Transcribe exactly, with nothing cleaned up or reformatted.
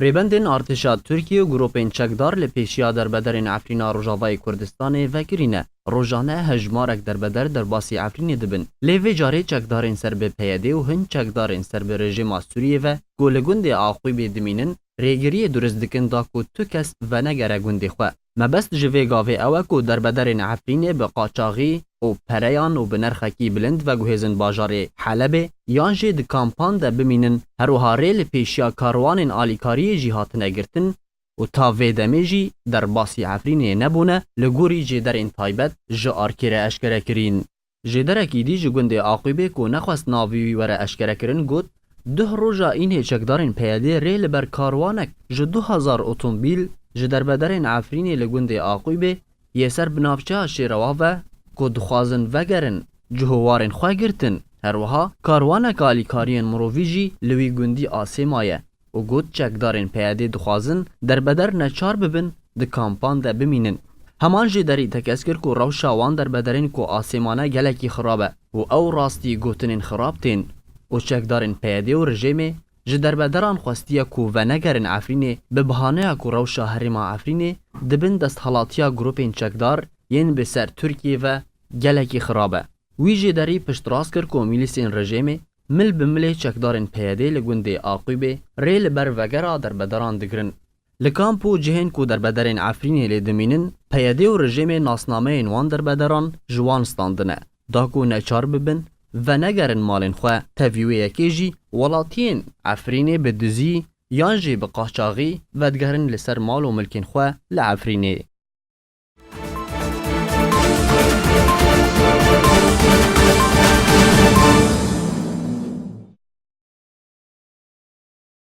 Rêbendên artêşa Tirkiye û grûpên çekdar li pêşiya derbederên Efrîna Rojavayê Kurdistanê vekirîne. Rojane hejmarek derbeder derbasî Efrînê dibin. Lê vê carê çekdarên ser bi P Y D û hin çekdarên ser bi rejîma Sûriyê ve ku li gundê Aqûbê dimînin, rêgiriyê durist dikin da ku tu kes venegere gundê xwe. Mebest ji vê gavê ew e ku derbederên Efrînê bi qaçaxî û pereyan û bi nirxekî bilind veguhêzin bajarê Helebê yan jî di kampan de bimînin, her wiha rê li pêşiya karwanên alîkariyê jî hatine girtin û ta vê demê jî derbasî Efrînê nebûne, li gorî jêderên taybet ji Arkê re eşkere kirîn. Jêderekî dî ji gundê Aqûbê ku nexwest navê wî were eşkerekirin got, Duh roja înê çekdarên P Y D rê li ber karwanek ji du hezar otomobîl ji derbederên Efrînê li gundê Aqûbê yê ser bi navçeya Şêrewa ve ku dixwazin vegerin, cih û warên xwe girtin. Her wiha karwaneka alîkariyên mirovî jî li wî gundî asê maye û got çekdarên P Y D dixwazin derbeder neçar bibin di kampan de bimînin. Heman jêderî tekez kir ku rewşa wan derbederên ku asê mane gelekî xirab e û ew rastî gotinên xirab tên û çekdarên P Y D û rejêmê ji derbederan xwestiye ku venegerin Efrînê bi bahaneya ku rewşa herêma Efrînê di bin desthalatiya grûpên çekdar yên bi ser Tirkiyê ve gelekî xirab e. Wî jêderî piştrast kir ku mîlîsên rejêmê mil bi milê çekdarên P Y D li gundê Aqûbê rê li ber vegera derbederan digirin. Li kamp û cihên ku derbederên Efrînê lê dimînin, P Y D û rejêmê nasnameyên wan derbederan ji wan standine, da ku neçar bibin, venegerin malên xwe. Tevî wê yekê jî welatiyên Efrînê bi dizî yan jî bi qaçaxî vedigerin li ser mal û milkên xwe li Efrînê.